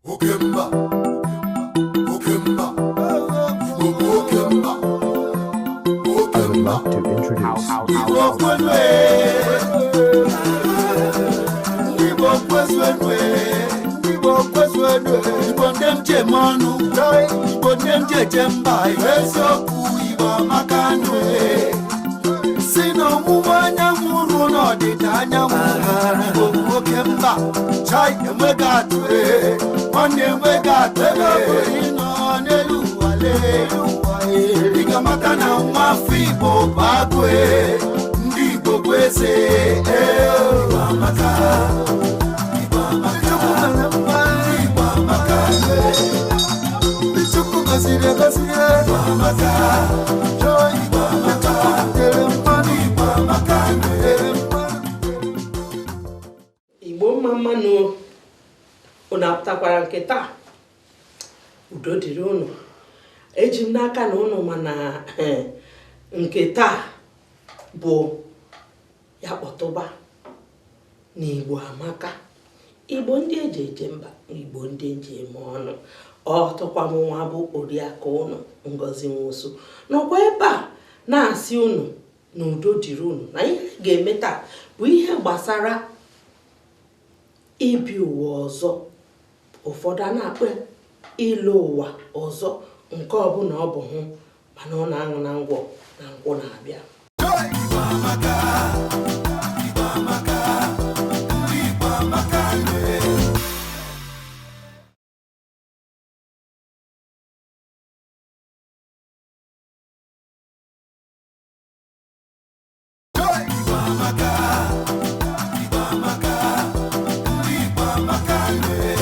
Oke mba, oke mba, Igbo bụ oke mba, oke I would mba. like to introduce Igbo kwenu ee, Igbo kwezuenu ee, Igbo kwezuenu ee, Igbo ndị m ji eme ọnụ, Igbo ndị m ji eje mba, eziokwu Igbo amaka nụ ee. Si n'ọwụwa anyanwụ ruo n'ọdịda anyanwụ, Igbo bụ oke mba, chai enweghị atụ ee, nwanne enweghị atụ ebe ọ bụla ị nọ n'elu ụwa lee, ị ga-amata na nwa afọ Igbo bụ agụ ee, ndị Igbo bụ eze ee, Igbo amaka, Igbo amaka, Igbo amaka, ee. Chukwu gọziri agọzi Igbo amaka, Igbo amaka, tere mmanụ Igbo amaka, tere mmanụ. Igbo mma mma nụ, unu apụtakwara nke taa, udo dịrị unu. Eji m n'aka na unu mana nke taa bụ ya kpọtụba na Igbo amaka, Igbo ndị eji eje mba, Igbo ndị eji eme ọnụ. Ọ tọkwa m nwa bụ oriakụ unu Ngozi Nwosu nọkwa ebe a na-asị unu na udo dịrị unu, na ihe anyị ga-eme taa bụ ihe gbasara ibi ụwa ọzọ. Ụfọdụ a na-akpọ ya ịlụ ụwa ọzọ, nke ọbụla ọ bụ hụ, mana ọ na-aṅụ na ngwọ na nkwụ na-abịa. Igbo amaka, Igbo amaka, ndị Igbo amaka ee. Igbo amaka, Igbo amaka, ndị Igbo amaka ee.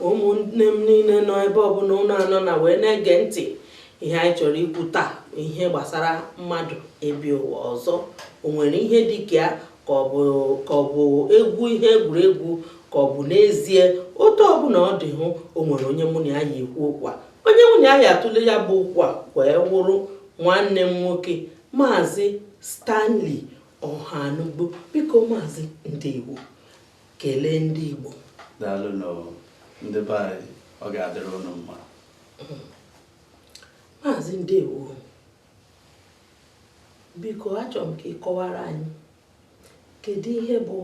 Ụmụnne m niile nọ ebe ọbụla unu anọ na wee na-ege ntị, ihe anyị chọrọ ikwu taa, ihe gbasara mmadụ ebi ụwa ọzọ. O nwere ihe dị ka ya, ka ọ bụ egwu, ihe egwuregwu, ka ọ bụ n'ezie? Otu ọbụla ọ dị hụ, o nwere onye mụ na ya yi ekwu okwu a, onye mụ na ya yi atụle ya bụ okwu a, wee wụrụ nwanne m nwoke, Maazị Stanley Ọhanugbo. Biko Maazị, ndewo, kelee ndị Igbo. Daalụ nụ, ndị be anyị. Ọ ga-adịrị unu mma. Maazị, ndewo. Biko, achọrọ m ka ị kọwara anyị, kedu ihe bụ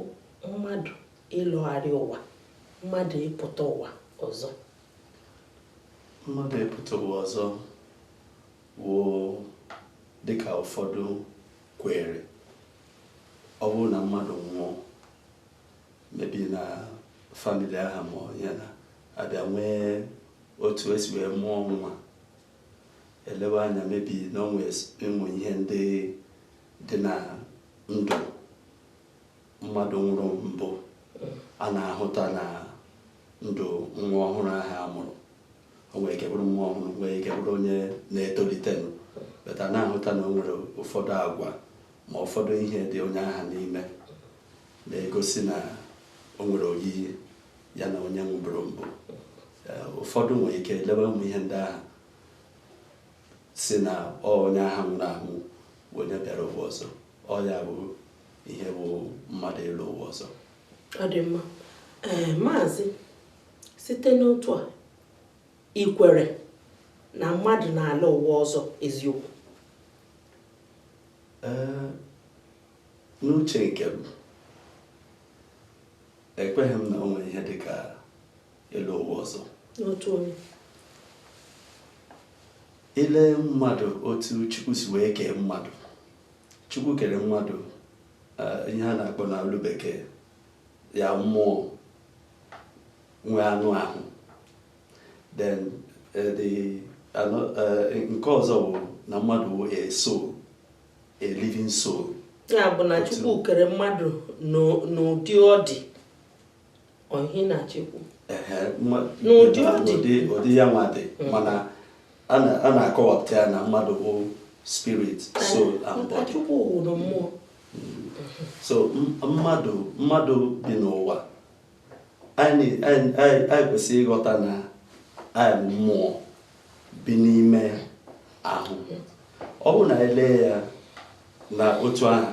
mmadụ ịlọgharị ụwa, mmadụ ịpụta ụwa ọzọ? Mmadụ ịpụta ụwa ọzọ wụ dịka ụfọdụ kwere, ọ bụrụ na mmadụ nwụọ, mebi na family ahụ, ma ya na abịa nwee otu esi wee mụọ nwa, elewe anya, mebi na o nwee ịmụ ihe ndị dị na ndụ mmadụ nwụrụ mbụ, a na-ahụta na ndụ nwa ọhụrụ ahụ a mụrụ. O nwere ike bụrụ nwa ọhụrụ, nwee ike bụrụ onye na-etolitenụ, beta na-ahụta na o nwere ụfọdụ agwa ma ụfọdụ ihe dị onye ahụ n'ime na-egosi na o nwere oyiyi ya na onye nwụbụrụ mbụ. Ụfọdụ nwere ike lebe ụmụ ihe ndị ahụ si na ọ onye ahụ nwụrụ anwụ bụ onye bịara ụwa ọzọ. Ọ ya bụ ihe bụ mmadụ ịlụ ụwa ọzọ. Ọ dị mma. Ee, Maazị, site n'otu a, ị kwere na mmadụ na-ala ụwa ọzọ eziokwu? Ee, n'uche nke m, ekweghị m na o nwere ihe dịka ịlụ ụwa ọzọ. N'otu onye? Ile mmadụ otu Chukwu si wee kee mmadụ, Chukwu kere mmadụ ihe a na-akpọ na olu Bekee ya mmụọ nwee anụ ahụ. Then nke ọzọ bụ na mmadụ bụ a soul, a living soul. Ya bụ na Chukwu kere mmadụ n'ụdị ọ dị, ọ ihe na-achịkwu? Ehe, N'ụdị ọ dị. Ụdị ya nwa dị, mana a na-akọwapụta ya na mmadụ bụ spirit, soul and Maka body. Chukwu hụrụ mmụọ. So mmadụ bi n'ụwa anyị, anyị kwesịrị ịghọta na anyị bụ mmụọ bi n'ime ahụ. Ọ bụrụ na anyị lee ya na otu ahụ,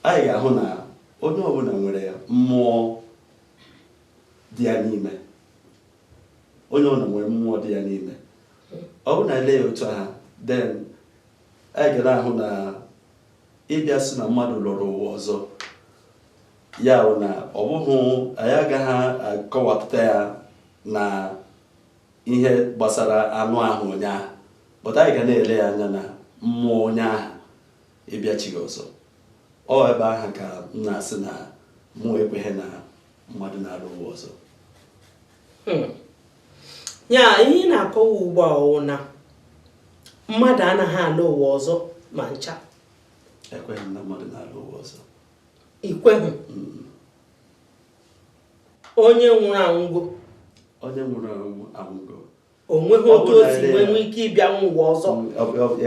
anyị ga-ahụ na onye ọbụla nwere mmụọ dị ya n'ime. Onye ọbụla nwere mmụọ dị ya n'ime. Ọ bụrụ na ele ya otu ahụ, then anyị ga na-ahụ na ịbịa sị na mmadụ lọrọ ụwa ọzọ, ya bụ na ọ bụghị anyị agaghị akọwapụta ya na ihe gbasara anụ ahụ onye ahụ, but anyị ga na-ele ya anya na mmụọ onye ahụ ịbịachighị ọzọ. Ọ ebe ahụ ka m na-asị na mụ ekweghị na mmadụ na-alụ ụwa ọzọ. Ya ihe ị na-akọwa ugbu a wụ na mmadụ anaghị alụ ụwa ọzọ ma ncha? Ekweghị m na mmadụ na-alụ ụwa ọzọ. Ikweghị? Onye nwụrụ anwụgo? Onye nwụrụ anwụ anwụgo. O nweghị Ọ otu bụ o na si ele nwee ya- nwee ike ịbịa ụwa ọzọ?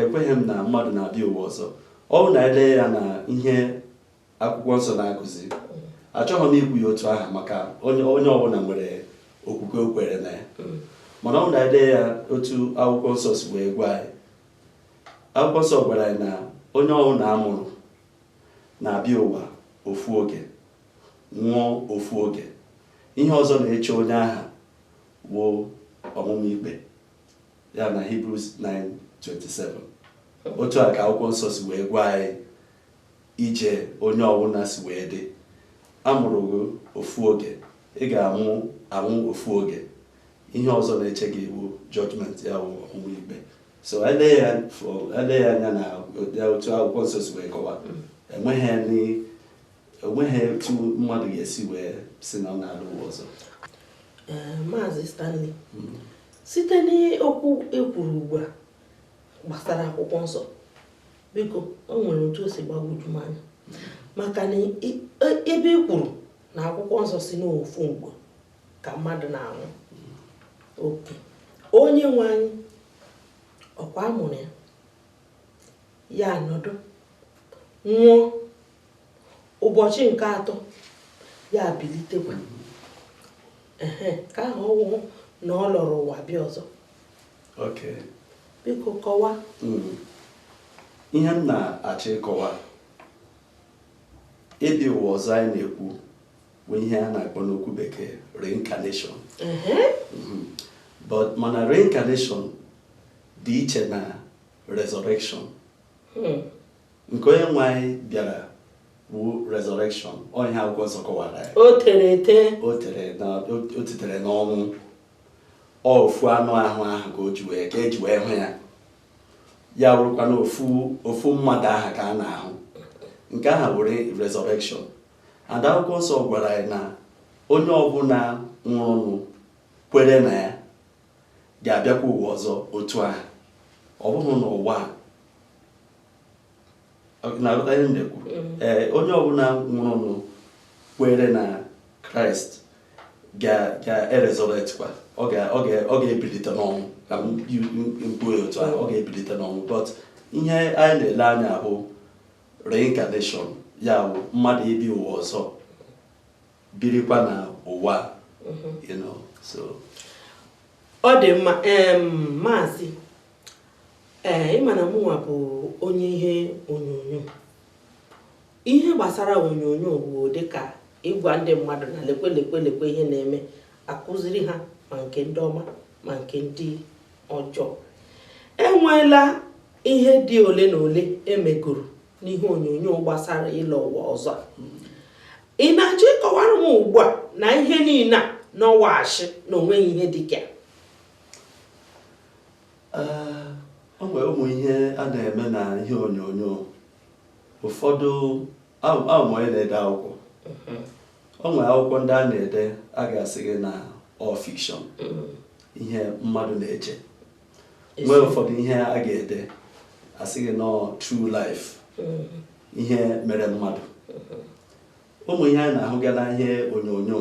Ekweghị m na mmadụ na-abịa ụwa ọzọ. Ọ bụ na ele ya na ihe akwụkwọ nsọ na-akụzi, achọghị m ikwu ya otu ahụ maka onye ọbụla nwere okwukwe o kwere na ya, mana ọ bụ na ele ya otu akwụkwọ nsọ si wee gwa anyị, akwụkwọ nsọ gwara anyị na onye ọbụla a mụrụ na-abịa ụwa ofu oge, nwụọ ofu oge. Ihe ọzọ na-eche onye ahụ wụ ọmụmụ ikpe ya na Hebrews 9:27. Otu a ka akwụkwọ nsọ si wee gwa anyị ije onye ọbụla si wee dị. A mụrụ gị ofu oge, ị ga-anwụ anwụ ofu oge. Ihe ọzọ na-eche gị bụ judgment, ya bụ ọmụmụ ikpe. So ele ya anya na otu akwụkwọ nsọ si wee kọwa, enweghị otu mmadụ ga-esi wee si na ọ na-alụ ụwa ọzọ. Ee, Maazị Stanley, site n'okwu ekwuru ugbu a gbasara akwụkwọ nsọ, biko, o nwere otu o si gbagwoju m anya, maka na ebe e kwuru na akwụkwọ nsọ si n'ofu mgbe ka mmadụ na-anwụ oke, onye nwe anyị ọkwa amụrụ ya, ya nọdụ, nwụọ, ụbọchị nke atọ ya bilitekwa, ehe, ka ahụ ọwụhụ na ọ lọrọ ụwa bịa ọzọ. Biko kọwaa. Ihe m na-achọ ịkọwa, ịbịa ụwa ọzọ anyị na-ekwu bụ ihe a na-akpọ n'okwu Bekee reincarnation. But mana reincarnation dị iche na resurrection. Nke onye nwe anyị bịara bụ resurrection. Ọ ihe akwụkwọ nsọ kọwara ya. O tere ete. O tere na o titere n'ọnwụ. Ọ ofu anụ ahụ ahụ ka o ji wee ka eji wee hụ ya, ya bụrụkwa na ofu ofu mmadụ ahụ ka a na-ahụ. Nke ahụ were resurrection. And akwụkwọ nsọ gwara anyị na onye ọbụla nwụrụnụ kwere na ya ga-abịakwa ụwa ọzọ otu ahụ. Ọ bụghị n'ụwa a na-aghọta ihe m na-ekwu. Ee, onye ọbụla nwụrụnụ kwere na Kraịst ga-eresurrect kwa, ọ ga-ebilite n'ọnwụ. Ka m kwuo ya otu ahụ, ọ ga-ebilite n'ọnwụ. But ihe anyị na-ele anya bụ reincarnation, ya bụ mmadụ ibi ụwa ọzọ, birikwa na ụwa so. Ọ dị mma. Maazị, ee, ịma na mụnwa bụ onye ihe onyonyo, ihe gbasara onyonyo bụ dịka ịgwa ndị mmadụ na lekwe lekwe lekwe ihe na-eme, akụziri ha ma nke ndị ọma ma nke ndị ọjọọ. Enweela ihe dị ole na ole emegoro n'ihe onyonyo gbasara ịlọ ụwa ọzọ a. Ị na-achọ ịkọwara m ugbu a na ihe niile a n'ọwaghachi na onweghị ihe dị ka ya? Ee, o nwere ụmụ ihe a na-eme na ihe onyonyo ụfọdụ. Ahụ m onye na-ede akwụkwọ. O nwere akwụkwọ ndị a na-ede, a ga-asị gị na ọ fiction, ihe mmadụ na-eche. Nwee ụfọdụ ihe a ga-ede, asị gị nọ true life, ihe mere mmadụ. Ụmụ ihe a na-ahụga na ihe onyonyo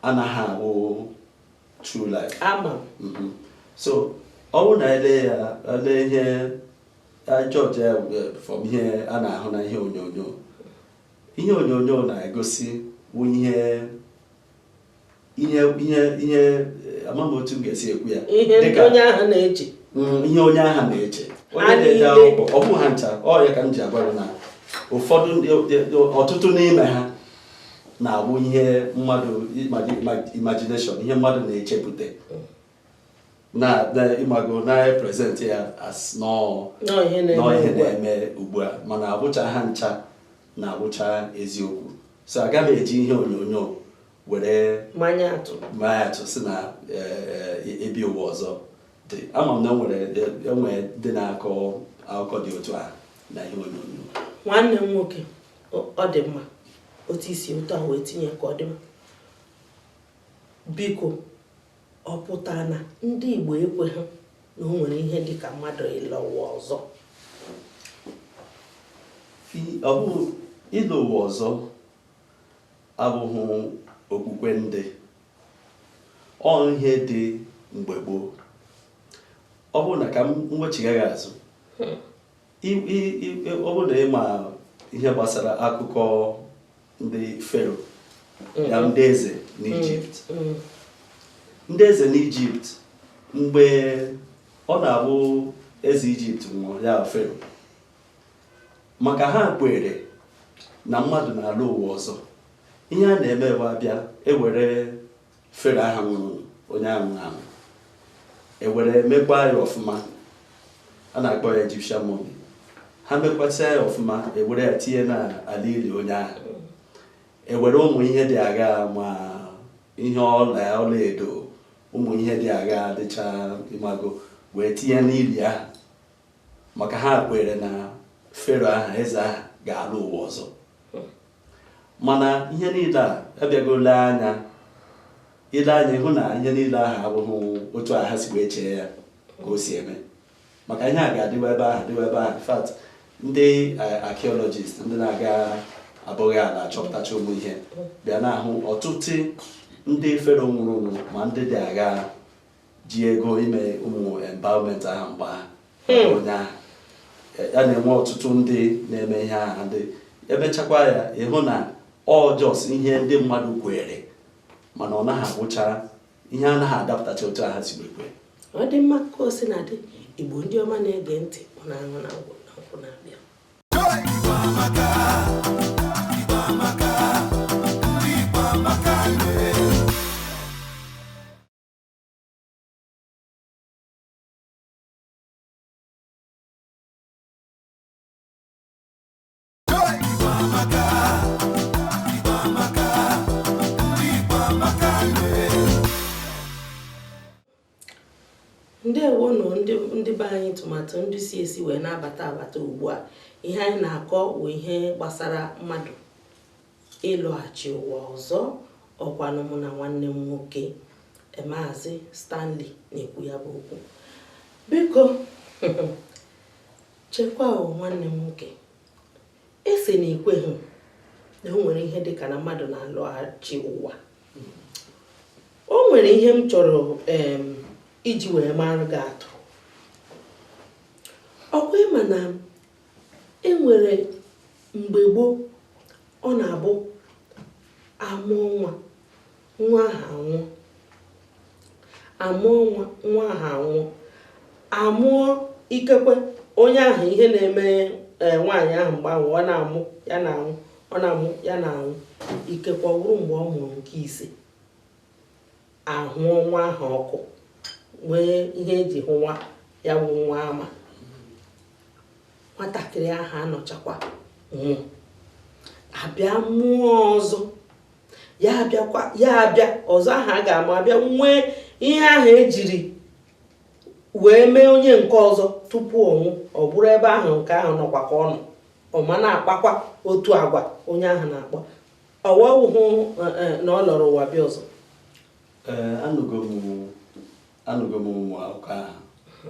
anaghị abụ true life. Ama m. So ọ bụrụ na ele ya, ele ihe judge ya from ihe a na-ahụ na ihe onyonyo, ihe onyonyo na-egosi bụ ihe ama m otu m ga-esi ekwu ya. Ihe ndị Dịka- onye ahụ na-eche. Ihe onye ahụ na-eche, onye Ha na-ede niile. akwụkwọ. Ọ bụ ha ncha, ọ ya ka m ji agwa gị na ụfọdụ ọtụtụ n'ime ha na-abụ ihe mmadụ imagination, ihe mmadụ na-echepụta na ịmago na-epresent ya as nọọ Nọọ ihe nọọ na-eme ihe ugbu a. na-eme ugbu a, mana abụcha ha ncha na-abụcha eziokwu. So aga m eji ihe onyonyo were manya atụ maa atụ si na ebi ụwa ọzọ dị. Ama m na enwere ndị na-akọ akụkọ dị otu a na ihe onyonyo. Nwanne m nwoke, ọ dị mma otu isi ụtọ a wee tinye ka ọ dị mma. Biko, ọ pụtara na ndị Igbo ekweghị na o nwere ihe dị ka mmadụ ịlọ ụwa ọzọ? Ọ bụ ịlọ ụwa ọzọ abụghị okwukwe ndị ọ ihe dị mgbe gboo. Ọ bụrụ na ka m wechigha gị azụ, ọ bụrụ na ị ma ihe gbasara akụkọ ndị Fero ya, ndị eze n'Ijipt, ndị eze n'Ijipt, mgbe ọ na-abụ eze Ijipt nwụrụ, ya Fero, maka ha kwere na mmadụ na-alụ ụwa ọzọ, ihe a na-eme bụ abịa ewere Fero ahụ nwụrụ, onye ahụ nwụrụ anwụ, ewere mekwa ya ọfụma, a na-akpọ ya Egyptian mummy. Ha mekwasịa ya ọfụma, ewere ya tinye n'ala ili onye ahụ, ewere ụmụ ihe dị agha, ma ihe ọla ọlaedo, ụmụ ihe dị agha dịcha ịmago, wee tinye n'ili ahụ, maka ha kwere na Fero ahụ, eze ahụ, ga-alụ ụwa ọzọ. Mana ihe niile a abịago lee anya, ile anya ịhụ na ihe niile ahụ abụghị otu a ha si wee chee ya ka o si eme, maka ihe a ga-adịwa ebe ahụ, adịwa ebe ahụ. In fact, ndị archaeologist, ndị na-aga abụghị ala achọpụtacha ụmụ ihe, bịa na-ahụ ọtụtụ ndị Fero nwụrụ, ma ndị dị agha ji ego ime ụmụ embalmment ahụ mgbe ahụ onye ahụ ya na-enwe. Ọtụtụ ndị na-eme ihe ahụ, ndị emechakwa ya, ịhụ na ọ just ihe ndị mmadụ kwere, mana ọ naghị abụcha ihe anaghị adapụtacha otu aha si wee kwe. Ọ dị mma. Ka o si na dị, Igbo ndị ọma na-ege ntị, ọ na-aṅụ na ngwụ na nkwụ na-abịa. Igbo amaka, Igbo amaka, ndị Igbo amaka nwe. Igbo amaka, Igbo amaka, ndị Igbo amaka nwe. Ndewonụ ndị be anyị, tụmatụ ndị si esi wee na-abata abata ugbu a. Ihe anyị na-akọ bụ ihe gbasara mmadụ ịlọghachi ụwa ọzọ. Ọkwanụ mụ na nwanne m nwoke, Maazị Stanley, na-ekwu ya bụ okwu. Biko chekwa o, nwanne m nwoke, esi na ikweghị na o nwere ihe dịka na mmadụ na-alọghachi ụwa. O nwere ihe m chọrọ iji wee mara gị atụ. Ọkwa ịma na enwere mgbe gboo ọ na-abụ amụọ nwa, nwa ahụ anwụọ, amụọ nwa, nwa ahụ anwụọ, amụọ, ikekwe onye ahụ ihe na-eme nwaanyị ahụ mgbe ahụ ọ na-amụ ya na-anwụ, ọ na-amụ ya na-anwụ, ikekwe ọ bụrụ mgbe ọ mụrụ nke ise, ahụọ nwa ahụ ọkụ, nwee ihe eji hụ nwa ya bụ nwa ama nwatakịrị ahụ anọchakwa nwụọ, abịa mụọ ọzọ, ya abịakwa, ya abịa ọzọ ahụ a ga-amụ abịa nwee ihe ahụ ejiri wee mee onye nke ọzọ tupu ọnwụ, ọ bụrụ ebe ahụ nke ahụ nọkwa ka ọ nọ, ọ ma na-akpakwa otu agwa onye ahụ na-akpa ọwawụhụ na ọ lọrọ ụwa bịa ọzọ. Ee, anụgo m ụmụ akụkọ ahụ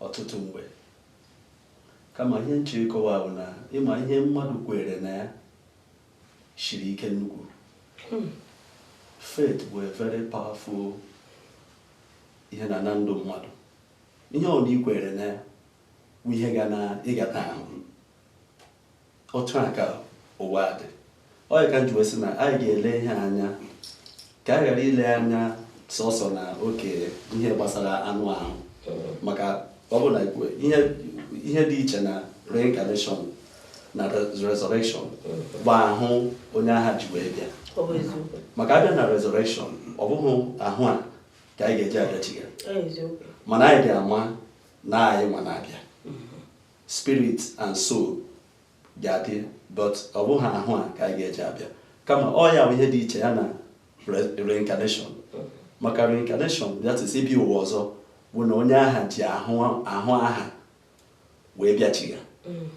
ọtụtụ mgbe, kama ihe nche ịkọwa bụ na ịma ihe mmadụ kwere na ya shiri ike nnukwu. Faith bụ a very powerful ihe na ndụ mmadụ. Ihe ọ na ikwere na ya bụ ihe ga na ịga na ahụ otu a ka ụwa dị. Ọ ya ka m ji wee sị na anyị ga-ele ihe anya ka a ghara ile anya sọsọ na oke ihe gbasara anụ ahụ, maka ọ bụ na ihe dị iche na reincarnation Na resurrection bụ ahụ onye agha ji wee bịa. Ọ bụ eziokwu. Maka abịa na resurrection, ọ bụghị ahụ a ka anyị ga-eji abịachiga. Ọ eziokwu. Mana anyị ga-ama na anyị nwa na-abịa, spirit and soul ga-adị, but ọ bụghị ahụ a ka anyị ga-eji abịa, kama ọ ya bụ ihe dị iche ya na reincarnation. Maka reincarnation, that is ibi ụwa ọzọ, bụ na onye aha ji ahụ ahụ aha wee bịachiga,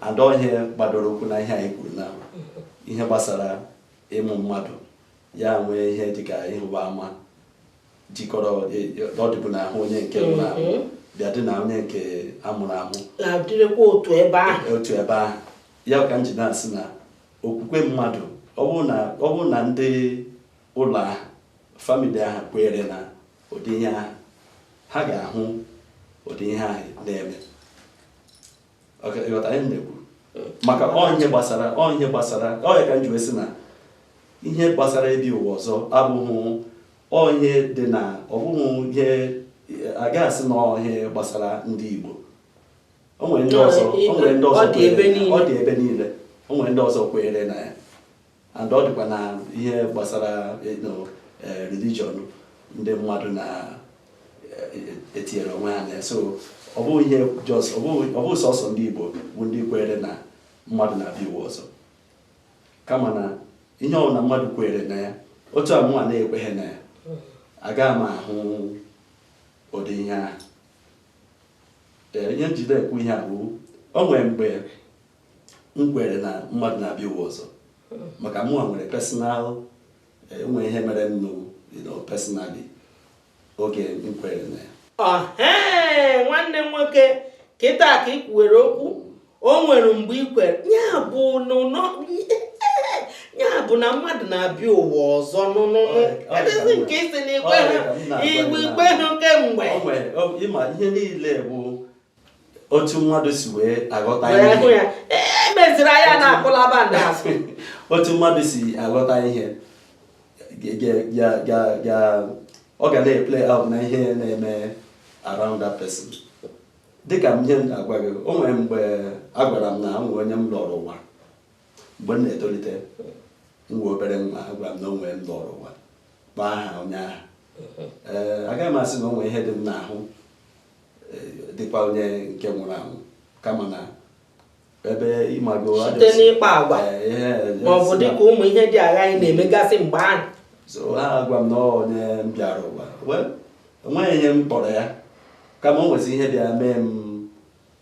and ọ ihe gbadoro ụkwụ na ihe anyị kwuru na ihe gbasara ịmụ mmadụ ya nwee ihe dịka ịhụba ama jikọrọ ọ dịbụ n'ahụ onye nke nwụrụ anwụ bịa dị na onye nke amụrụ amụ. Na-adịrịkwa otu ebe ahụ. Otu ebe ahụ. Ya ka m ji na-asị na okwukwe mmadụ, ọ bụrụ na ndị ụlọ ahụ, family ahụ kwere na ụdị ihe ahụ, ha ga-ahụ ụdị ihe ahụ na-eme. Ịghọta ihe m na-ekwu? Maka ọ ihe gbasara ọ ya ka m ji wee sị na ihe gbasara ibi ụwa ọzọ abụghị ọ ihe dị na ọ bụghị ihe agaghị asị na ọ ihe gbasara ndị Igbo. O nwere ndị ọzọ, o nwere ndị ọzọ Ọ dị ebe kweere na- niile. Ọ dị ebe niile. O nwere ndị ọzọ kweere na ya, and ọ dịkwa na ihe gbasara religion ndị mmadụ na etinyere onwe ha na ya. So ọ bụghị ihe just ọ bụghị sọsọ ndị Igbo bụ ndị kwere na mmadụ na-abịa ụwa ọzọ, kama na ihe ọbụla mmadụ kwere na ya, otu a mụnwa na-ekweghị na ya, agaghị m ahụ ụdị ihe ahụ. Ee, ihe njide ekwu ihe a bụ, o nwere mgbe m kwere na mmadụ na-abịa ụwa ọzọ, maka mụnwa nwere personal nwere ihe mere m nụ personally oge m kwere na ya. Ọhee, nwanne m nwoke, kịta ka ị kwuwere okwu, o nwere mgbe ị kwere ya bụ ya bụ na mmadụ na-abịa ụwa ọzọ nụnụnụ. Kedụzi nke isi na ikwe Ọ ya ka m na-agwa igwe gị na- ikwe hụ kemgbe? O nwere ịma ihe niile bụ otu mmadụ si wee aghọta wee hụ ihe. Ya emeziri anya na-akụlaba n'azụ. Otu mmadụ si aghọta ihe ọ ga na-eplay out na ihe na-eme around that person. Dịka m ihe m na-agwa gị, o nwere mgbe a gwara m na nwere onye m lọrọ ụwa mgbe m na-etolite, m nwe obere nwa. A gwara m na o nwere m lọrọ ụwa, kpọọ aha onye ahụ. Ee, agaghị m asị na o nwere ihe dị m n'ahụ dịkwa onye nke nwụrụ anwụ, kama na ebe ịmago site n'ịkpa agwa ma ọ bụ dịka ụmụ ihe dị agha anyị na-emegasị mgbe ahụ. So ha gwa m na ọ onye m bịara ụwa. Well, enweghị ihe m kpọrọ ya, kama o nwezi ihe bịara mee m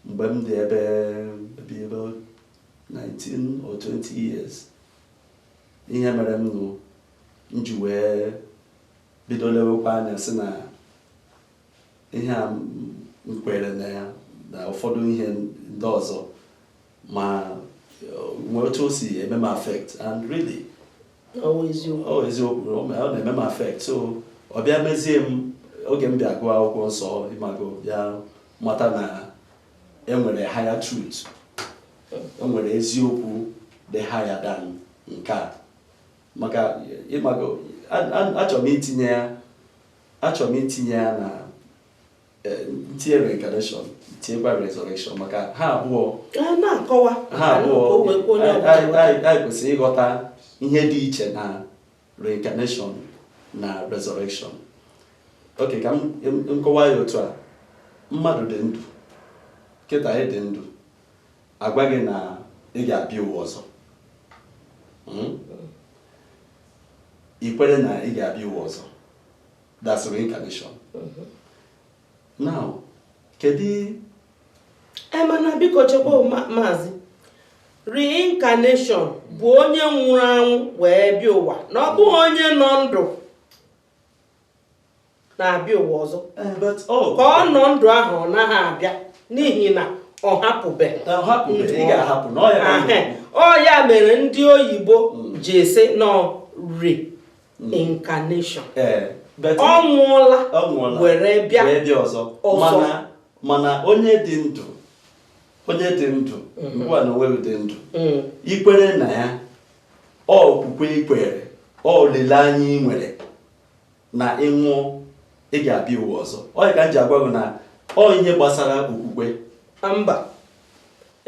mgbe m dị ebe 19 or 20 years. Ihe mere m nụ m ji wee bido lewekwa anya sị na ihe a m kwere na ya na ụfọdụ ihe ndị ọzọ ma nwee otu o si eme m affect, and really Ọ bụ eziokwu. Ọ eziokwu, ọ na-eme m affect. So ọ bịa mezie m oge m bịa gụọ akwụkwọ nsọ, ịmago, bịa mata na enwere higher truth, enwere eziokwu dị higher than nke a. Maka ịmago, achọrọ m itinye ya na ntinye reincarnation, tinyekwa resurrection, maka ha abụọ A na-akọwa ha ka abụọ o wee kwe onye anyị ọbụla ghọta. Anyị kwesịrị ịghọta ihe dị iche na reincarnation na resurrection. Ok, ka m kọwaa ya otu a. Mmadụ dị ndụ kịta, ị dị ndụ, agwa gị na ị ga-abịa ụwa ọzọ. Ị kwere na ị ga-abịa ụwa ọzọ, that's reincarnation. Now, kedu E mana biko chekwa, maazị, reincarnation bụ onye nwụrụ anwụ wee bịa ụwa, na ọ bụghị onye nọ ndụ na-abịa ụwa ọzọ. But oh, Ka ọ nọ ndụ ahụ, ọ naghị abịa n'ihi na ọ hapụbeghị. Na ọ hapụbeghị, ị ga-ahapụ na ọ ya ka m Ahụ. na-ekwu. Ọ ya mere ndị oyibo ji esi nọ reincarnation. Ee, but Ọ nwụọla ọ nwụọla were bịa wee bịa ọzọ. Ọzọ. Mana onye dị ndụ, onye dị ndụ ugbu a na onwe gị dị ndụ, ikwere na ya, ọ okwukwe ikwere, ọ olileanya ị nwere na ịnwụọ ị ga-abịa ụwa ọzọ. Ọ ya ka m ji agwa gị na ọ ihe gbasara okwukwe. Mba,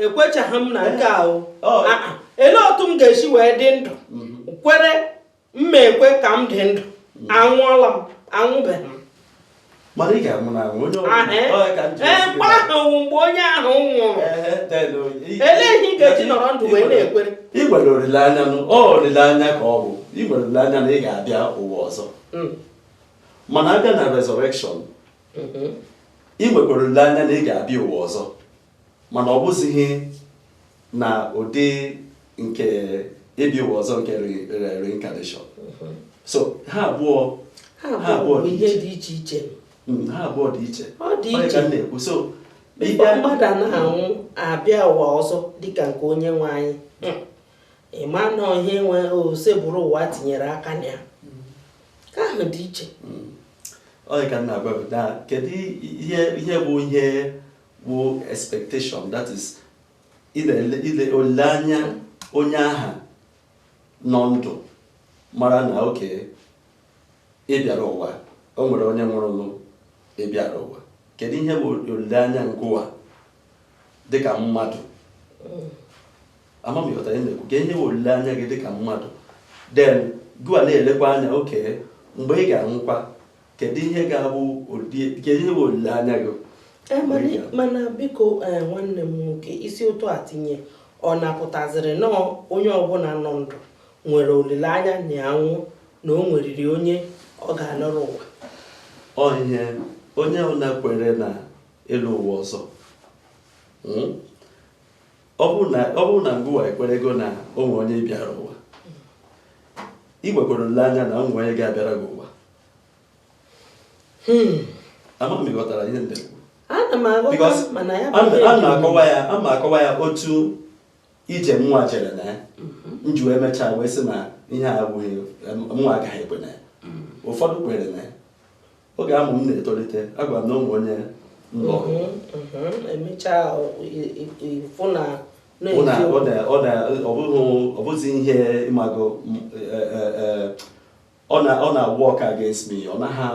Ekwechaghị m na nke a o. Ọ. Ah, ah. Elee otu m ga-esi wee dị ndụ kwere mma ekwe ka m dị ndụ? Anwụọla m, anwụbeghị m. Mana ị ga-anwụ na anwụ onye ọbụla. Ahụ. Ọ ya ka m ji Ee, esi gị mgbe ahụ wụ mgbe onye ahụ nwụrụ. Ehe, then, o, Elee ihe ị ga-eji nọrọ ndụ wee na-ekwere? Ị nwere olileanya nụ, ọ olileanya ka ọ bụ. Ị nwere olileanya na ị ga-abịa ụwa ọzọ. Mana abịa na resurrection, ị nwekwara olileanya na ị ga-abịa ụwa ọzọ, mana ọ bụzighị na ụdị nke ịbịa ụwa ọzọ nke reincarnation. So ha abụọ Ha ha abụọ bụ dị ihe iche. dị iche iche. Ha abụọ dị iche. Ọ dị Ọ ya iche. ka m na-ekwu. So Before ịbịa mmadụ anaghị anwụ abịa ụwa ọzọ dịka nke onye nwe anyị, ị ma na ihe nwe osebụrụ ụwa tinyere aka na ya ka ahụ dị iche. Ọ ya ka m na-agwa gị na kedu ihe bụ ihe bụ expectation, that is ile olileanya onye aha nọ ndụ mara na oke ị bịara ụwa, o nwere onye nwụrụnụ, ị bịara ụwa, kedu ihe bụ olileanya ngụwa dịka mmadụ? Ama m ịghọtara ihe m na-ekwu. Kedu ihe bụ olileanya gị dịka mmadụ? Then gụwa na-elekwa anya oke mgbe ị ga-anwụkwa, kedu ihe ga-abụ kedu ihe bụ olileanya gị? Ee, Mgbe ị ga-anwụ? Mana biko, ee, nwanne m nwoke, isi ụtọ a tinye ọ napụtaziri nọọ onye ọbụla nọ ndụ nwere olileanya na ya nwụ na o nweriri onye ọ ga-alọrọ ụwa. Ọ ihe onye ọbụla kwere na ịlụ ụwa ọzọ, Ọ bụrụ na ngụwa ekwerego na o nwere onye bịara ụwa, ị nwekwara olileanya na o nwere onye ga-abịara gị ụwa. Ama m ịghọtara ihe m na-ekwu. Ana m aghọta. Because Mana ya bụ ana ihe ana dị akọwa ya, ama akọwa ya otu ije nwa jere na ya m ji wee mechaa wee sị na ihe a abụghị nwa agaghị ekwe na ya. Ụfọdụ kwere na ya. Oge ahụ m na-etolite, agwara m na ụmụ onye m lụrụ Emechaa ịfụ na ọ na na-eziokwu. ọ na ọ na ọ bụghị ọ bụghị ihe ịmago ọ na work against me. Ọ naghị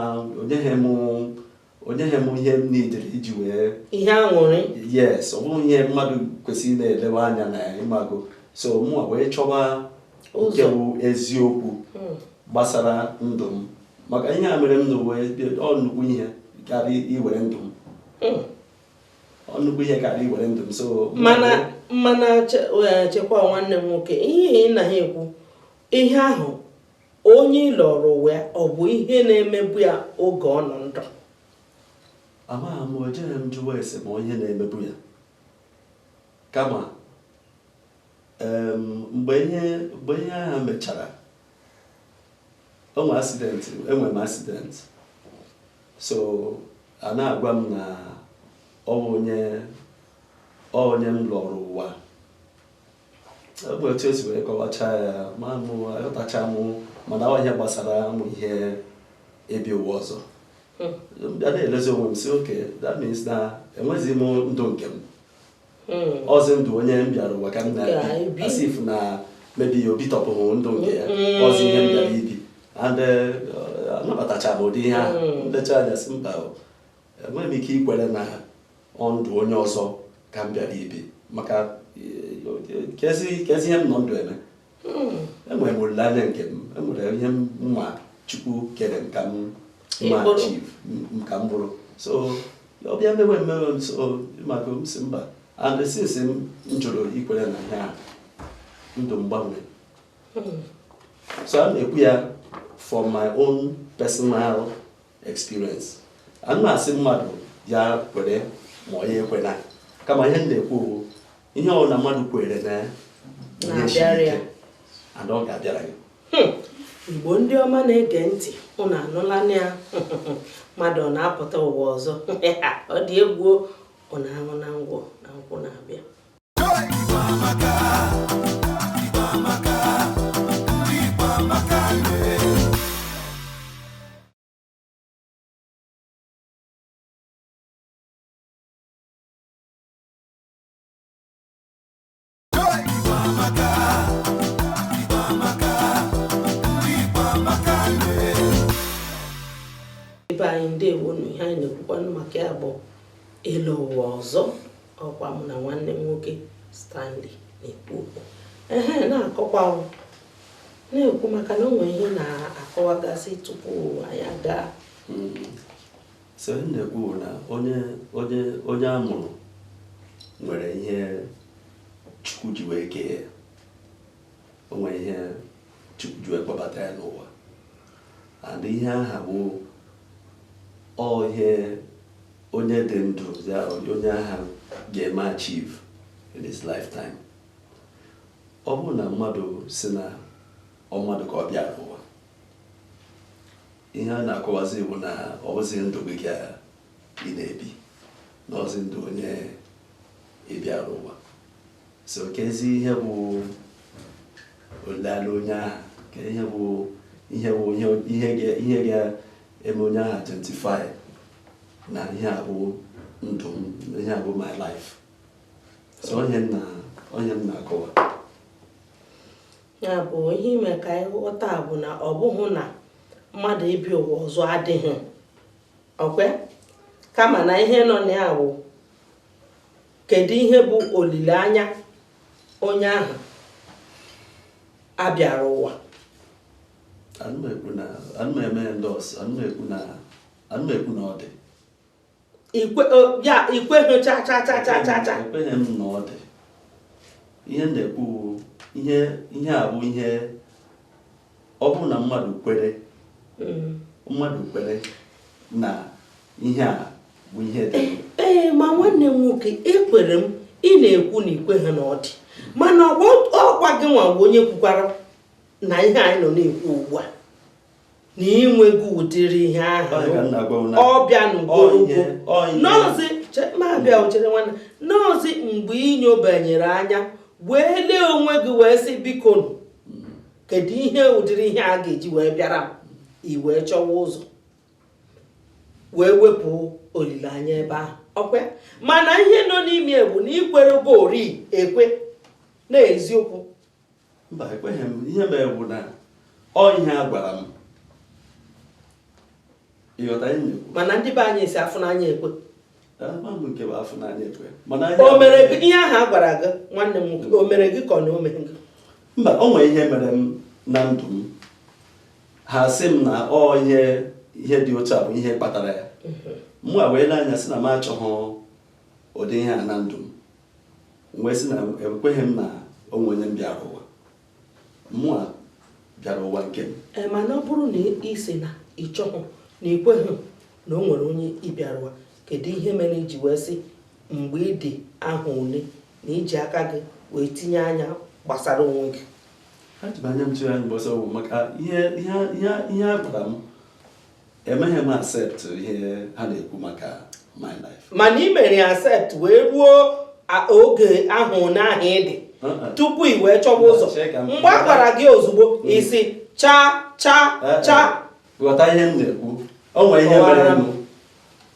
onyeghị m ihe m nidiri iji wee Ihe aṅụrị. Yes, ọ bụghị ihe mmadụ kwesịrị na-elewe anya na ya, ịmago. So mụnwa wee chọba nke Ụzọ. bụ eziokwu gbasara ndụ m, maka ihe a mere m n'uwe. Ọ nnukwu ihe karịa iwere ndụ m. Ọ nnukwu ihe karịa iwere ndụ m. So Mana chekwa, nwanne m nwoke, ihe ị na ha ekwu, ihe ahụ onye ị lọrọ ụwa ya, ọ bụ ihe na-emebu ya oge ọ nọ ndụ? Amaghị m, o jeghị m jụwa ese ma onye na-emebu ya. Kama mgbe ihe ahụ mechara, o nwere accident, enwere m accident. So a na-agwa m na ọ bụ onye m lọrọ ụwa. Ọ bụ otu esi wee kọwachaa ya, ma mụ aghọtacha m, mana ọ ihe gbasara ụmụ ihe ebi ụwa ọzọ. M bịa na-elezi onwe m sị, okay, that means na enweghịzi m ndụ nke m. Ọzi ndụ onye m bịara ụwa ka m na-ebi. Ga-ebi. As if na maybe obi tọpụrụ ndụ nke ya, ọzi ihe m bịara ibi. And anabatacha m ụdị ihe ahụ. Nlecha anya sị mba o, enweghị m ike ikwere na ọ ndụ onye ọzọ ka m bịara ibi, maka kezi ihe m nọ ndụ eme. Enwere m olileanya nke m, enwere ihe m ma Chukwu kere m ka m ma Ị bụrụ. achieve m ka m bụrụ. So ọ bịa mewe mmewe m, so maka m si mba. And since m jụrụ ikwere na ihe a, ndụ m gbanwee. So a na-ekwu ya for my own personal experience. A na-asị mmadụ ya kwere ma ọ ya ekwena, kama ihe m na-ekwu bụ ihe ọ na mmadụ kwere na ya, ihe siri Na-abịara ya. ike, and ọ ga-abịara gị. Igbo ndị ọma na-ege ntị, unu anụla na ya, mmadụ ọ na-apụta ụwa ọzọ? Ọ dị egwu o. Ọ na-aṅụ na ngwọ na nkwụ na-abịa. Igbo amaka, Igbo amaka, ndị Igbo amaka nne. Igbo amaka, Igbo amaka, ndị Igbo amaka nne. Ebe anyị, ndewonu. Ihe anyị na-ekwukwanụ maka ya bụ ịlụ ụwa ọzọ. Ọkwa mụ na nwanne m nwoke. Stanley na-ekwu okwu. Ehe, na-akọkwa o, na-ekwu maka na o nwere ihe na-akọwagasị tupu anyị aga. So ihe m na-ekwu bụ na onye a mụrụ nwere ihe Chukwu ji wee kee ya. O nwere ihe Chukwu ji wee kpọbata ya n'ụwa, and ihe aha bụ ọ ihe onye dị ndụ ya, onye aha ga-eme achieve in his lifetime. Ọ bụrụ na mmadụ si na ọ mmadụ ka ọ bịara ụwa, ihe a na-akọwazi bụ na ọ bụzi ndụ gị ka ị na-ebi, na ọzi ndụ onye ị bịara ụwa. So kezi ihe bụ olileanya onye ahụ, ka ihe bụ ihe ga-eme onye ahụ identify na ihe a bụ ndụ m, ihe a bụ my life. So onye m na-akọwa. Ya bụ ihe ime ka anyị ghọta bụ na ọ bụghị na mmadụ ịbịa ụwa ọzọ adịghị okwe, kama na ihe nọ na ya bụ kedu ihe bụ olileanya onye ahụ abịara ụwa. Ana m ekwu na ana m eme endorse, ana m ekwu na ọ dị. Ikwe ya ikweghị cha cha cha cha cha cha. Ekweghị m na ọ dị. Ihe m na-ekwu bụ ihe a bụ ihe ọ bụrụ na mmadụ kwere, mmadụ kwere na ihe a bụ ihe dị. Ee, ma nwanne m nwoke, ekwere m ị na-ekwu na ikweghị na ọ dị, mana ọkwa gị nwa bụ onye kwukwara na ihe anyị nọ na-ekwu ugbu a na inwego ụdịrị ihe ahụ. Ọ ya ka m na-agwa unu. Ọbịa n'ugoro. Ọ ihe. Nọọsị ma bịa ochere nwanne nọọsị, mgbe inyobanyere anya wee lee onwe gị wee sị, biko nụ, kedu ihe ụdịrị ihe a ga-eji wee bịara m, i wee chọwa ụzọ wee wepụ olileanya ebe ahụ ọkwa. Mana ihe nọ n'ime bụ na ikwere ori ekwe na eziokwu. Mba, ekweghị m. Ihe mere bụ na ọ ihe a gwara m, ịghọta ihe m na-ekwu? Mana ndị be anyị si afụ n'anya ekwe. Ama m nke bụ afọ n'anya ekwe, mana O mere gị ihe ahụ a gwara gị, nwanne m nwoke? O mere gị ka ọ na o mere gị? Mba, o nwere ihe mere m na ndụ m, ha sị m na ọ ihe dị otu a bụ ihe kpatara ya. Mụ a wee lee anya sị na m achọghị ụdị ihe a na ndụ m, wee sị na ekweghị m na o nwere onye m bịara ụwa. Mụ a bịara ụwa nke m. Ee, mana ọ bụrụ na ị sị na ị chọghị, na ị kweghị na o nwere onye ị bịara ụwa, kedu ihe mere iji wee sị mgbe ị dị ahụ ole na iji aka gị wee tinye anya gbasara onwe gị? Ha ji m anya m tụrụ anya gbasa ọgwụ maka ihe a gwara m. Emeghị m accept ihe ha na-ekwu maka my life. Mana ị mere ya accept wee ruo oge ahụ one ahụ ị dị Uh-uh. tupu ị wee chọwa ụzọ. Chee ka m- Mgbe a gwara gị ozugbo, isi cha cha cha. Ghọta ihe m na-ekwu. O nwere ihe Kọwara mere m. nụ.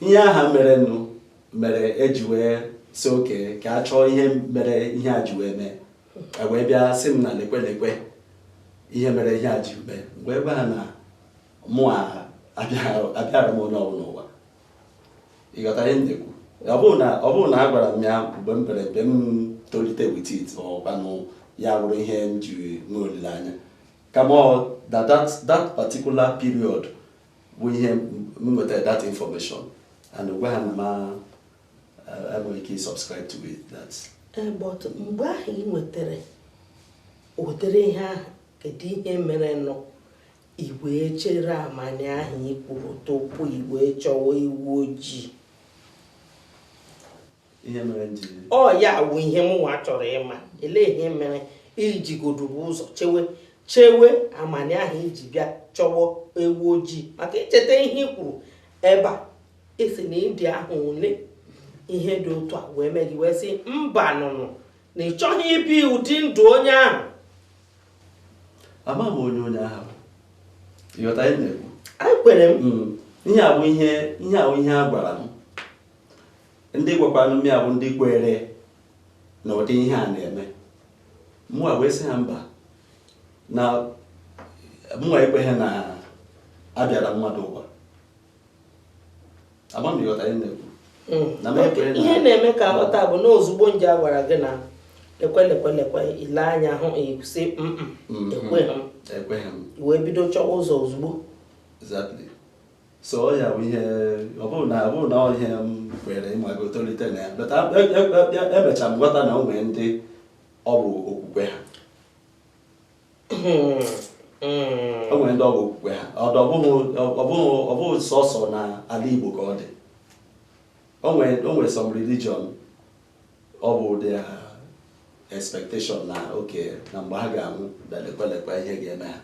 Ihe aha mere nụ mere eji wee sị oke ka a chọọ ihe mere ihe a ji wee mee. E wee bịa sị m na lekwe lekwe ihe mere ihe a ji mee, wee gwa ha na mụ abịara m onye ọbụla ụwa. Ịghọta ihe m na-ekwu? Ọ bụrụ na a gwara m ya mgbe m pere mpe, m tolite with it, ọ kwanụ ya bụrụ ihe m ji nwee olileanya, kama ọ that particular period bụ ihe m nwetara that information and gwa ha na ma enweghị ike subscribe to it, that Ee, but mgbe ahụ ị nwetara ụdịrị ihe ahụ, kedu ihe mere nụ i wee chere amani ahụ i kwuru tupu i wee chọwa ewu ojii? Ihe mere m ji Ọ ya wụ ihe mụnwa chọrọ ịma. Elee ihe mere ijigodobu ụzọ chewe chewe amani ahụ iji bịa chọwa ewu ojii? Maka icheta ihe i kwuru ebe a, esi na ịdị ahụ ole ihe dị otu a wee mee gị wee sị mba nụnụ, na ị chọghị ibi ụdị ndụ onye ahụ. Ama m onye ahụ bụ. Ịghọta ihe m na-ekwu? Anyị kwere m. Ihe a bụ ihe a gwara m. Ndị gwakwanụ m ya bụ ndị kwere na ụdị ihe a na-eme. Mụnwa wee sị ha mba, na mụnwa ekweghị na abịara mmadụ ụwa. Ama m ịghọta ihe m na-ekwu. Na m ekweghị na Ihe na-eme ka nghọta bụ na ozugbo nje a gwara gị na Lekwe lekwe lekwe, ile anya hụ, sị Mhm. ekweghị m. Ekweghị m. Wee bido chọwa ụzọ ozugbo. Exactly. So ọ ya bụ ihe ọ bụrụ na ọ ihe m kwere ịmago tolite na ya, but emechara m ghọta na o nwere ndị ọ bụ okwukwe ha. O nwere ndị ọ bụ okwukwe ha. Ọ bụghị sọsọ na ala Igbo ka ọ dị. O nwere some religion ọ bụ their expectation na oke na mgbe ha ga-anwụ na lekwe lekwe ihe ga-eme ha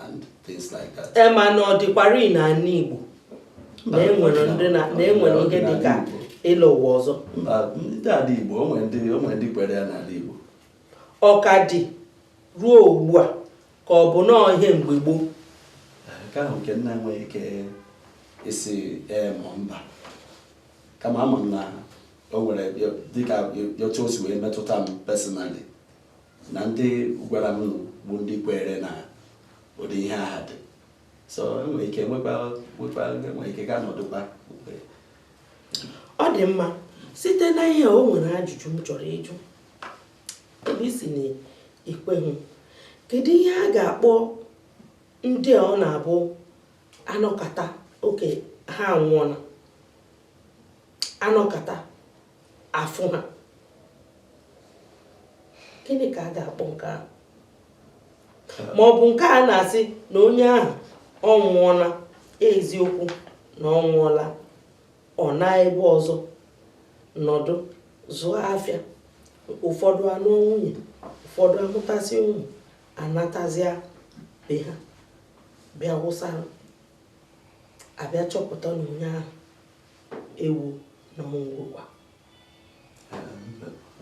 and things like that. Ee, mana ọ dịkwara n'ala Igbo na enwere ndị na enwere ihe dịka ịlọ ụwa ọzọ? Mba, ndị ala Igbo, o nwere ndị kwere ya n'ala Igbo. Ọ ka dị ruo ugbu a, ka ọ bụ nọọ ihe mgbe gboo? Nke ahụ nke nna enweghị ike isi ee ma mba, kama ama m na o nwere dịka otu o si wee metụta m personally na ndị gwara m bụ ndị kwere na ụdị ihe aha dị. So enwere ike nwekwa enwere ike ga nọdụkwa. Ọ dị mma. Site na ihe o nwere ajụjụ m chọrọ ịjụ. Ebe isi na ekweghị, kedu ihe a ga-akpọ ndị a ọ na-abụ anọkata oke ha anwụọla, anọkata afụ ha? Gịnị ka a ga-akpọ nke ahụ? Ma ọ bụ nke a na-asị na onye ahụ ọ nwụọla eziokwu, na ọ nwụọla, ọ na ebe ọzọ nọdụ zụọ afịa, ụfọdụ anụ nwunye, ụfọdụ amụtasị ụmụ, anatazịa be ha bịa wụsara, abịa chọpụta na onye ahụ ewu na ọnwụgwụkwa?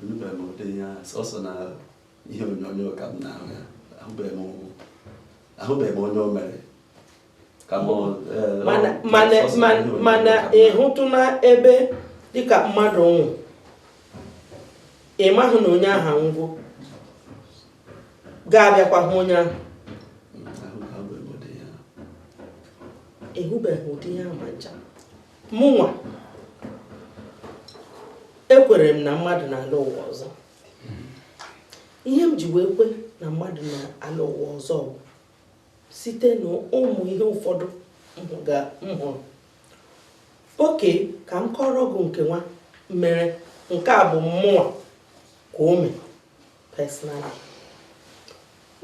Anụbeghị m ụdị ihe ahụ, sọsọ na ihe onyonyo ka m na-ahụ ya. Ahụbeghị m onye o mere ka m Mana mana sọsọ na mana ihe onyonyo mana ka m ị na-ahụ. Hụtụna ebe dịka mmadụ nwụ, ị mahụ na onye ahụ anwụgo, ga-abịakwa hụ onye ahụ? Ahụbeghị m ụdị ihe ahụ. Ịhụbeghị ụdị ihe ahụ ma ncha. Mụnwa ekwere m na mmadụ na-ala ụwa ọzọ. Ihe m ji wee kwe na mmadụ na-ala ụwa ọzọ bụ site na ụmụ ihe ụfọdụ m hụrụ. Oke ka m kọrọ gị nke nwa mere. Nke a bụ mmụọ ka o mee personally.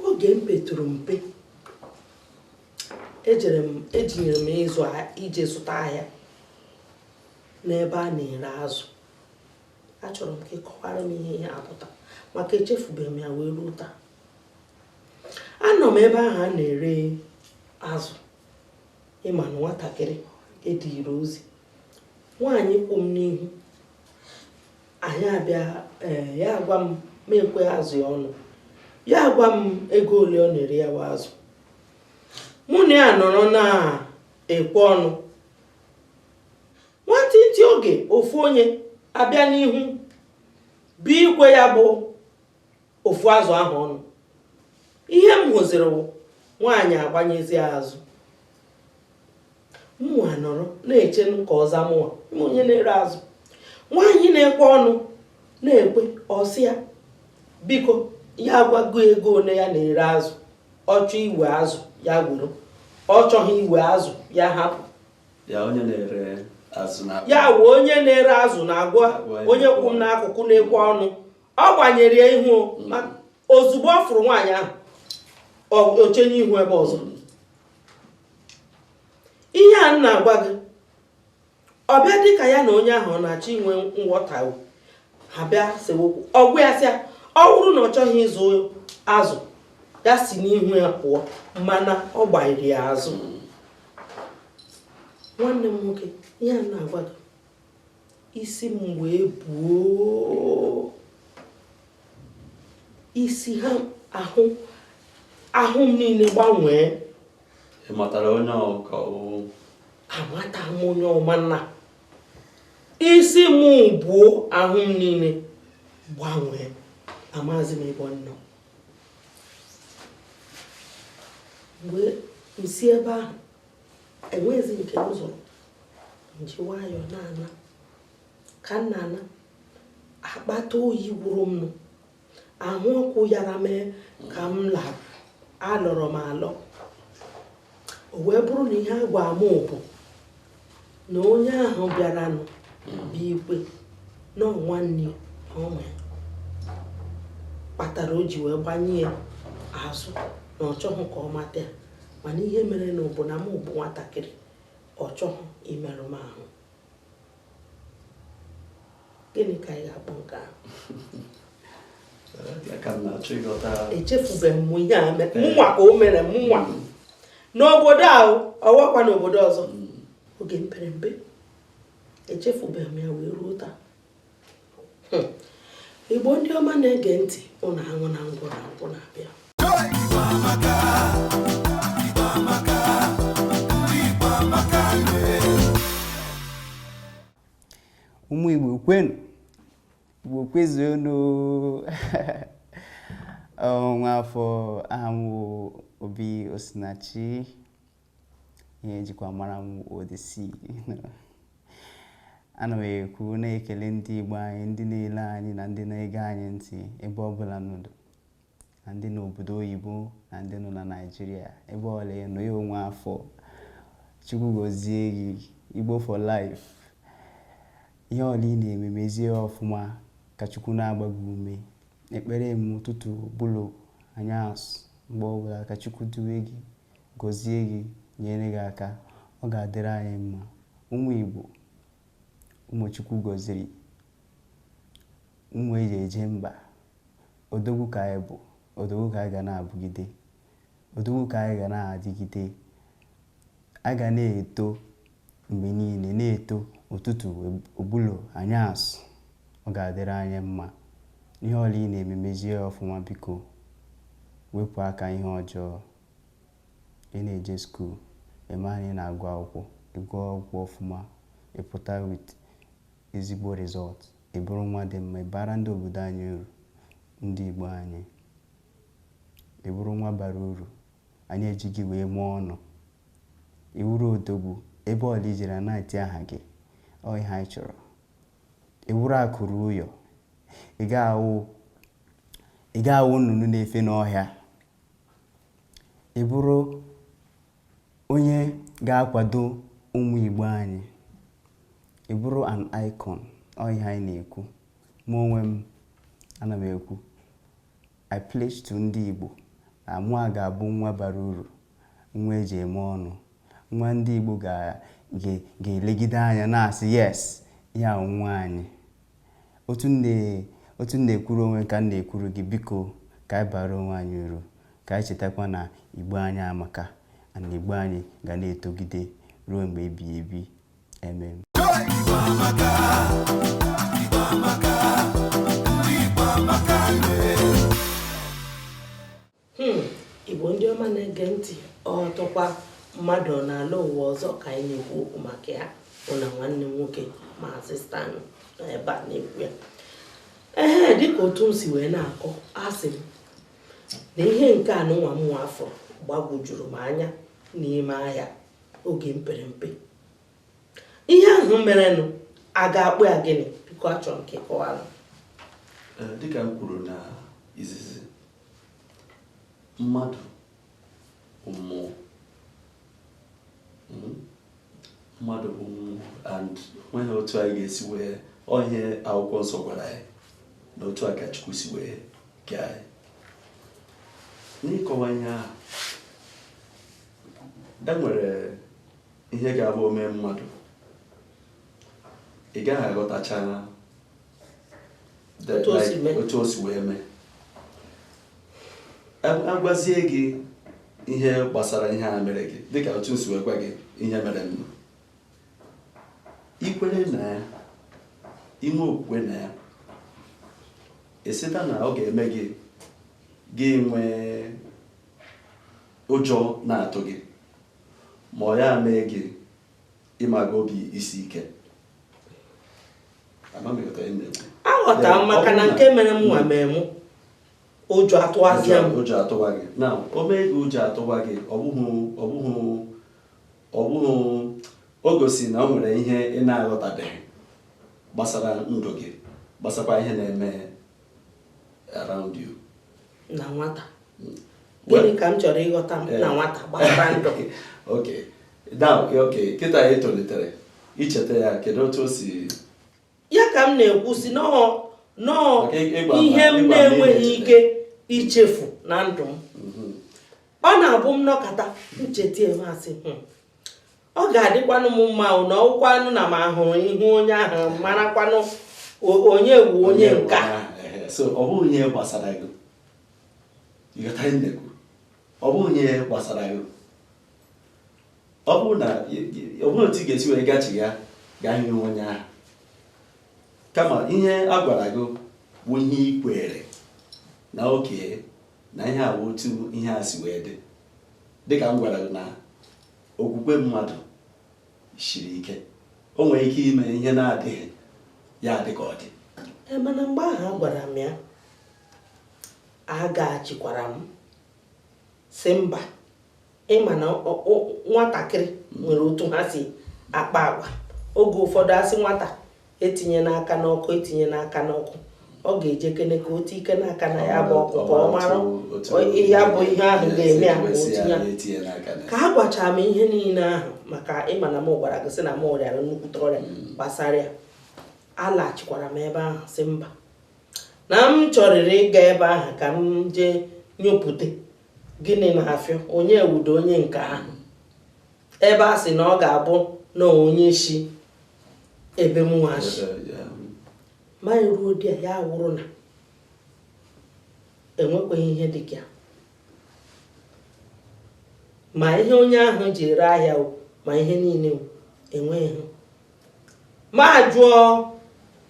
Oge m petụrụ mpe, ejere m ejinyere m ịzụ ije zụta ahịa n'ebe a na-ere azụ. Achọrọ m ka ị kọwara m ihe ihe apụta, maka echefubeghị m ya wee ruo taa. Anọ m ebe ahụ a na-ere azụ. Ịma na nwatakịrị ediri ozi, nwaanyị kwụ m n'ihu anyị abịa, ee, ya agwa m ma ekwe azụ ya ọnụ. Ya agwa m ego ole ọ na-ere ya bụ azụ. Mụ na ya nọrọ na-ekwe ọnụ nwantịntị oge, ofu onye abịa n'ihu bụ ikwe ya bụ ofu azụ ahụ ọnụ. Ihe m hụziri bụ nwaanyị agbanyezi azụ. Mụnwa nọrọ na-eche ka ọ za mụnwa mụ onye na-ere azụ. Nwaanyị na-ekwe ọnụ na-ekwe, ọsị ya biko, ya agwago ego ole ya na-ere azụ. Ọ chọọ iwe azụ ya were, ọ chọghị iwe azụ ya hapụ. Ya onye na-ere azụ na Ya wụ onye na-ere azụ na-agwa onye kwụ m n'akụkụ na-ekwe ọnụ. Ọ gbanyere ya ihu ozugbo ọ fụrụ nwaanyị ahụ, o chenye ihu ebe ọzọ. Ihe a m na-agwa gị, ọ bịa dịka ya na onye ahụ ọ na-achọ inwe nghọta, ha bịa sewokwu. Ọgwụ ya sị ya ọ bụrụ na ọ chọghị ịzụ azụ, ya si n'ihu ya pụọ, mana ọ gbanyere ya azụ. Nwanne m nwoke, ihe a na-agwa gị, isi m wee buo isi ha, ahụ ahụ m niile gbanwee. Ị matara onye ọ ka ọ bụ? Amata m onye ọma nna. Isi m buo, ahụ m niile gbanwee, amaghịzi m ebe ọ nọ. Mgbe m si ebe ahụ, enweghịzi nke m zụrụ. M ji nwayọọ na-ana ka m na-ana, akpata oyi gwụrụ m nụ. Ahụ ọkụ yara mee ka m lara, alọrọ m alọ. O wee bụrụ na ihe a gwa m bụ na onye ahụ bịaranụ bụ ikwe na ọ nwanne ya ọnwa ya kpatara o ji wee gbanye ya azụ na ọ chọghị ka ọ mata ya. Mana ihe mere na bụ na m bụ nwatakịrị, ọ chọghị imerụ m ahụ. Gịnị ka anyị ga-akpọ nke ahụ? Ya ka m na-achọ ịghọta. Echefubeghị m ihe a mere mụnwa, ka o mere mụnwa n'obodo ahụ, ọwakwa n'obodo ọzọ oge m pere mpe. Echefubeghị m ya wee ruo taa. Igbo ndị ọma na-ege ntị, ụnụ aṅụ na ngwụ na nkwụ na-abịa. Igbo amaka, Igbo amaka, ndị Igbo amaka nụ. Ụmụ Igbo kwenu, Igbo kwezuonu. Nwa afọ, aha m wụ Obi Osinachi, ihe ejikwa mara m Odesi. Ana m ekwu na-ekele ndị Igbo anyị, ndị na-ele anyị na ndị na-ege anyị ntị ebe ọbụla nọdụ, na ndị n'obodo oyibo na ndị nọ na Naịjirịa, ebe ọbụla ị nọ ya. Onwe afọ, Chukwu gọzie gị. Igbo for life. Ihe ọbụla ị na-eme, mezie ya ọfụma, ka Chukwu na-agba gị ume. Ekpere m ụtụtụ, bụlụ anyasụ, mgbe ọbụla, ka Chukwu duwe gị, gọzie gị, nyere gị aka. Ọ ga-adịrị anyị mma, ụmụ Igbo, ụmụ Chukwu gọziri, ụmụ eji eje mba. Odogwu ka anyị bụ, odogwu ka anyị ga na-abụgide, odogwu ka anyị ga na-adịgide. A ga na-eto mgbe niile, na-eto ụtụtụ, obulo, anyasụ. Ọ ga-adịrị anyị mma. Ihe ọbụla ị na-eme, mezie ya ọfụma. Biko wepụ aka ihe ọjọọ. Ị na-eje school, eme anyị na-agụ akwụkwọ, ị gụọ akwụkwọ ọfụma, ị pụta with ezigbo result, ị bụrụ nwa dị mma, ị bara ndị obodo anyị uru, ndị Igbo anyị. Ị bụrụ nwa bara uru, anyị eji gị wee mụọ ọnụ. Ị wuru odogwu, ebe ọla ijere a na-eti aha gị. Ọ ihe anyị chọrọ. Ị wuru akụrụ ụyọ, ị ga-awụ nnụnụ na-efe n'ọhịa. Ị bụrụ onye ga-akwado ụmụ Igbo anyị, ị bụrụ an icon. Ọ ihe anyị na-ekwu. Mụ onwe m, ana m ekwu, I pledge to ndị Igbo na mụ a ga-abụ nwa bara uru, nwa eji eme ọnụ, nwa ndị Igbo ga-elegide anya na-asị, "Yes, ihe a nwa anyị." Otu m na-ekwuru onwe ka m na-ekwuru gị, biko, ka anyị bara onwe anyị uru, ka anyị chetakwa na Igbo anyị amaka, na Igbo anyị ga na-etogide ruo mgbe ebighị ebi. Amen. Igbo amaka, Igbo amaka, ndị Igbo amaka. Igbo ndị ọma na-ege ntị, ọtọkwa mmadụ n'ala ụwa ọzọ ka anyị na-ekwu okwu maka ya bụ na nwanne m nwoke, Maazị Stan, nọ ebe a na-ekwu ya. Ee, dịka otu m si wee na-akọ, asị m na ihe nke a nụnwa m nwa afọ gbagwojuru m anya n'ime ahịa oge m pere mpe. Ihe ahụ merenụ, a ga-akpụ ya gịnị? Biko, achọrọ m ka ị kọwara. Ee, dịka m kwuru na izizi, mmadụ bụ mmụọ. Mmadụ bụ mmụọ, and nweghị otu anyị ga-esi wee ọ ihe akwụkwọ nsọ gwara anyị na otu a ka Chukwu si wee kee anyị. N'ịkọwa ihe ahụ, e nwere ihe ga-abụ ome mmadụ, ị gaghị aghọtacha Otu o si mee. Otu o si wee mee. Agwazie gị ihe gbasara ihe a mere gị, dịka otu m si wee gwa gị ihe mere m, ikwere na ya, inwe okwukwe na ya, esita na ọ ga-eme gị, gị nwee ụjọ na-atụ gị, ma ọ ya mee gị ịmaga obi isi ike. Ama m ịghọta ihe m na-ekwu. Aghọtara m, maka na nke mere m nwa mee mụ, ụjọ atụwazịa m. Ụjọ atụwa gị na o mee gị, ụjọ atụwa gị, ọ bụghị o gosi na o nwere ihe ị na-aghọtabeghị gbasara ndụ gị, gbasakwa ihe na-eme. around you. Na nwata, gịnị ka m chọrọ ịghọta na nwata gbasara ndụ? Okay, now, okay, kịta ị tolitere, icheta ya, kedu otu o si? Ya ka m na-ekwu si nọọ nọọ Maka ịgwa m ihe m ịgwa m na ị na-enweghị na-echeta. ike ichefu na ndụ m. Ọ na-abụ m nọkata ncheta masị, ọ ga-adịkwanụ m mma o na ọwụkwanụ na m ahụrụ ihu onye ahụ, marakwanụ onye wu onye nka. Ehe, so ọ bụghị ihe gbasara gị. Ịghọta ihe m na-ekwu? Ọ bụghị ihe gbasara gị. Ọ bụrụ na ọ bụrụ otu ị ga-esi wee gachigha gaa ihu onye ahụ, kama ihe a gwara gị bụ ihe ị kwere na oke na ihe a bụ otu ihe a si wee dị. Dịka m gwara gị na okwukwe mmadụ siri ike, o nwere ike ime ihe na-adịghị ya adị ka ọ dị. Ee, mana mgbe ahụ a gwara m ya, agaghachikwara m si mba. Ịma na nwatakịrị nwere otu ha si akpa agwa. Oge ụfọdụ asị nwata etinye n'aka n'ọkụ, etinye n'aka n'ọkụ, ọ ga-eje kene ka o tie ike n'aka na ya bụ ọkụ ka ọ mara ya bụ ihe ahụ ga-eme ya ma o tinye. Etinye n'aka na Ka a gwachara m ihe niile ahụ, maka ịma na m gwara gị sị na m rịara nnukwute ọrịa gbasara ya, alaghachikwara m ebe ahụ sị mba, na m chọrịrị ịga ebe ahụ ka m jee nyopụta gịnị na-afịọ onye wudo onye nke ahụ, ebe a sị na ọ ga-abụ na onye shi ebe m nwa shi. Ma ruo di ya wụrụ na enwekwaghị ihe dị ka ya, ma ihe onye ahụ ji ere ahịa o, ma ihe niile o, enweghị. Ma jụọ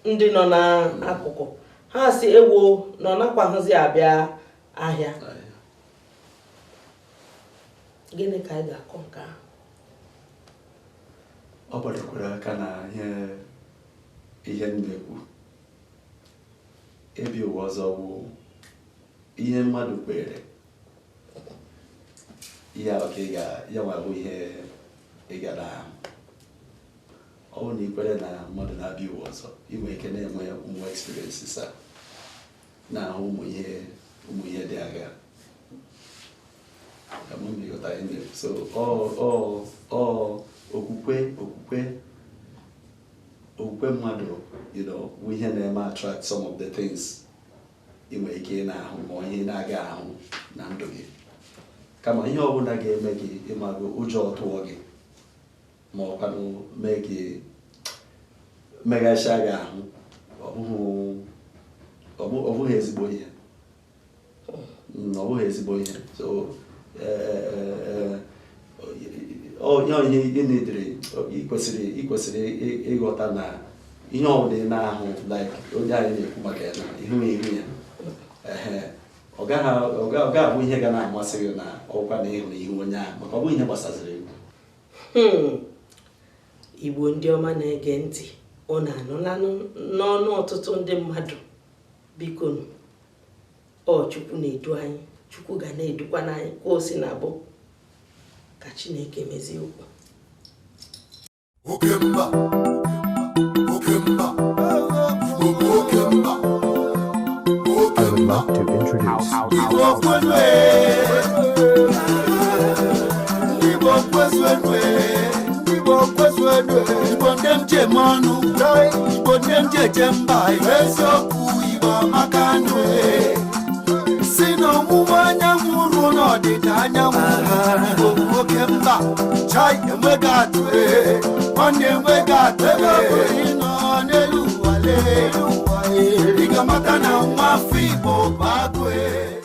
ndị nọ n'akụkụ, ha si ewo na ọ nakwaghịzi abịa ahịa. Gịnị ka anyị ga-akọ nke ahụ? Ọ gbadokwara aka na ihe m na-ekwu, ebi ụwa ọzọ bụ ihe mmadụ kwere ihe ahụ ka ị ga ya nwa bụ ihe ị ga na ọ bụrụ na ị kwere na mmadụ na-abịa ụwa ọzọ, ị nwere ike na-enwe ụmụ experiences a, na-ahụ ụmụ ihe dị agha. Ama m ịghọta ihe m na-ekwu. So ọ okwukwe mmadụ bụ ihe na-eme attract some of the things ị nwere ike ị na-ahụ ma ihe ị na-aga ahụ na ndụ gị. Kama ihe ọbụla ga-eme gị ịmago ụjọ tụọ gị ma ọ kwanụ mee gị meghachia gị ahụ, ọ bụghị ezigbo ihe. Ọ bụghị ezigbo ihe. So ọ ihe ị na-edere, ị kwesịrị ịghọta na ihe ọbụla ị na-ahụ, like onye anyị na-ekwu maka ya na ihu ya, ehe, ọ gaghị abụ ihe ga na-amasị gị na ọkwa na ịhụrụ ihu onye ahụ, maka ọ bụghị ihe gbasaziri gị. Igbo ndị ọma na-ege ntị, unu anụla n'ọnụ ọtụtụ ndị mmadụ. Biko nụ, ọ Chukwu na-edu anyị, Chukwu ga na-edukwa anyị ka o si na bụ ka Chineke mezie okwu. Oke mba, oke mba, Igbo bụ oke mba, oke I would mba. like to introduce Igbo kwenu ee. Igbo kwezuenu ee. Igbo kwezuenu ee. Igbo ndị m ji eme ọnụ, Igbo ndị m ji eje mba, eziokwu, Igbo amaka nụ ee. Si n'ọwụwa anyanwụ ruo n'ọdịda anyanwụ, Igbo bụ oke mba. Chai, enweghị atụ ee, nwanne, enweghị atụ ee. Ebe ọ bụla ị nọ n'elu ụwa lee, ị ga-amata na nwa afọ Igbo bụ agụ ee.